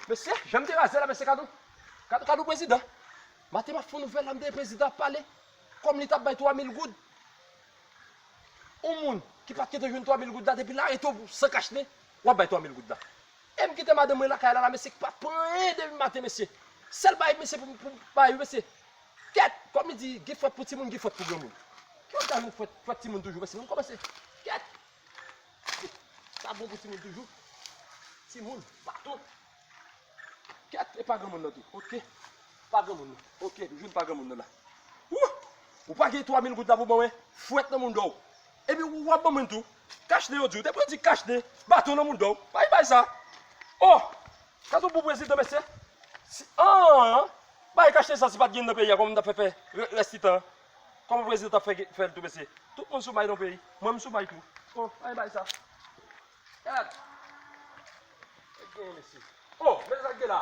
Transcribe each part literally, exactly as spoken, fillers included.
Mesye, jan m te raze la, mesye, gad on, gad, gad on prezidan. Maten m ap fè on nouvèl la, m tande prezidan ap pale kòm li t ap bay twa mil goud. On moun ki pa t kite jwenn twa mil goud la, depi l arete w san kach nen, w ap bay twa mil goud la. E m kite madanm mwen lakay la, la, mesye, ki pa t pran anyen depi maten, mesye. Sèl bagay, mesye, pou, pou bay, mesye. Kèt, kòm li di, gen fwèt pou timoun, gen fwèt pou granmoun. Ki w ta jwenn fwèt, fwèt timoun toujou, mesye, m kòmanse. Kèt! Sa bon pou timoun toujou. Timoun, baton. Kèt, e pa granmoun nan tou. Oke. Pa granmoun nan. Oke, nou jwenn pa granmoun nan la. Wou! Ou pa gen twa mil goud la pou ban mwen? Fwèt nan moun dò w. Epi ou ap ban mwen tou. Kach nen yo di w. Te pran di kach nen. Baton nan moun dò w. Bay, bay sa. Oh! Sa tou pou prezidan, mesye. Si, an, bay kach nen sa, si pa t gen nan peyi a, kòman m t ap fè fè rè-, rès ti tan an? Kòman prezidan t ap fè, fè l tou, mesye? Tout moun sou may nan peyi. Mwen, m sou may tou. Oh, bay, bay sa. Gad. Sa k genyen, mesye? Oh, men sa k gen la.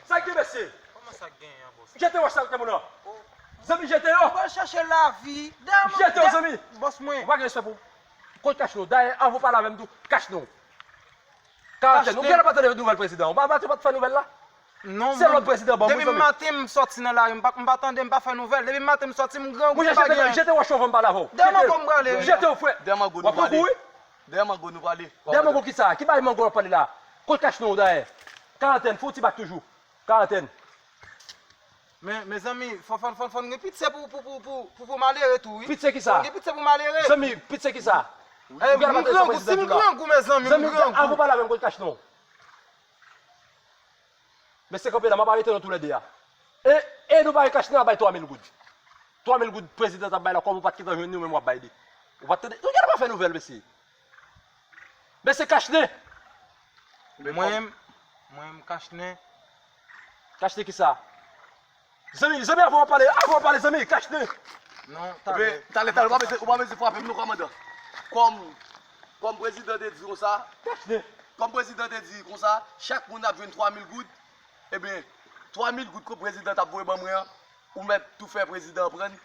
Sa k gen, mesye? Kòman sa k genyen an, bòs? Jete wòch sa k te moun nan. Zanmi, jete yo. Mwen chache lavi. Dèyè mwen, jete yo, zanmi. Bòs mwen. Ou pa gen respè pou kont kach nou. Dayè, anvan w pale avè m tou, kach nou. Karantèn. Ou genlè pa tande nouvèl prezidan. Ou pa, pa, pa t fè nouvèl la? Non, se lòt prezidan ban m, zanmi. Depi maten m sòti nan lari, m pa, m pa tande, m pa fè nouvèl. Depi maten m sòti, m grangou, m pa gen anyen. Jete wòch yo, anvan m pale avè w. Dèyè mango m prale. Jete yo, frè. Dèyè mango nou prale. Dèyè mango kisa? Ki bagay mango w ap pale la? Kot kach nou dayè? Karantèn, fè yon ti bak toujou. Karantèn. Men, mezanmi, fò, fò, fò, fò n gen pitye pou, pou, pou, pou, pou, pou malere tou, wi. Pitye kisa? Fò n gen pitye pou malere. Zanmi, pitye kisa? Eh, ou genlè pa tande sa prezidan di la. Si m grangou, mezanmi, m grangou. Zanmi, anvan w pale avè m, kot kach nou. Mesye kanpe la, m ap arete nou toulède a. E, e nou pa gen kach nen, n a bay twa mil goud. Twa mil goud prezidan t ap bay la, kòm ou pa t gentan jwenn ni, ou menm w ap bay li. Ou pa t tande, nou genlè pa fè nouvèl, mesye. Mesye, kach nen. Mwen menm, mwen menm, kach nen. Kach nen kisa? Zanmi, zanmi, anvan w pale, anvan w pale, zanmi, kach nen. Non, talè. Talè, talè, ou pa bezwen, ou pa bezwen frape m non, kòmandan. Kòm, kòm prezidan te di konsa, kach nen. Kòm prezidan te di konsa, chak moun ap jwenn twa mil goud, ebyen, twa mil goud ke prezidan t ap voye ban mwen an, ou mèt tou fè prezidan an pran.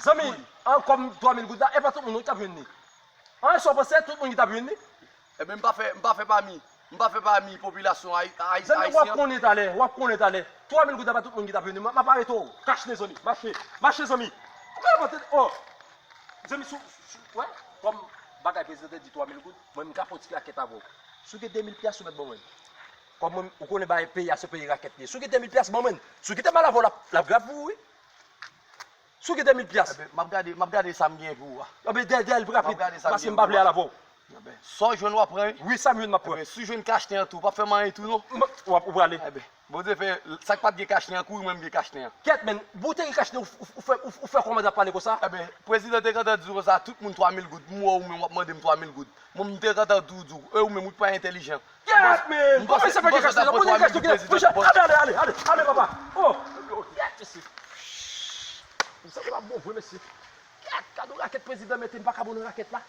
Zanmi, an kòm twa mil goud la, e pa tout moun ki t ap jwenn li. An, sa w panse, tout moun ki t ap jwenn li? Ebyen, m pa fè, m pa fè pami, m pa fè pami popilasyon ayi-, ayi-, ayisyen an. Zanmi, w ap konnen talè, w ap konnen talè. Twa mil goud la pa tout moun ki t ap jwenn li. M, m ap arete w. Kach nen, zanmi. Mache, mache, zanmi. Ou pa tande, oh. Zanmi, sou, sou, wè, kòm bagay prezidan te di twa mil goud, mwen, m ka fè yon ti rakèt avè w. Si w gen de mil pyas, ou mèt ban mwen. Kòm mwen, ou konnen bagay peyi a, se peyi rakèt li ye. Si w gen de mil pyas, ban mwen. Si w kite m al avè w, l ap, l ap grav pou ou, wi. Si w gen de mil pyas. Ebyen, m ap gade, m ap gade sa m gen pou ou a. Ebyen, dèyè, dèyè l pi rapid. M ap gade sa m gen pou ou a. Paske m pa vle al avè w. Ebyen, sa w jwenn w ap pran, wi. Wi, sa m jwenn m ap pran. Ebyen, si w jwenn kach nen an tou, w p ap fè m anyen tou, non? M, w ap, ou prale. Ebyen, Bondye fè, sa k pa t gen kach nen an kouri, mwen m gen kach nen an. Kèt, men, bon, w te gen kach nen, ou, ou, ou fè, ou, ou fè kòmandan ap pale konsa? Ebyen, prezidan te gentan di konsa, tout moun twa mil goud, m wè w, ou menm w ap mande m twa mil goud. Mwen, m te gentan di w, di w, e ou menm, ou pa entèlijan. Kèt, men! Kòman sa fè gen kach nen? Bon, gen kach nen, gen. Monchè, ale, ale, ale, ale, papa. Oh! Kèt, mesye. Sa se pa bon vre, mesye. Kèt, gad on rakèt prezidan mete, m pa ka bon nan rakèt la.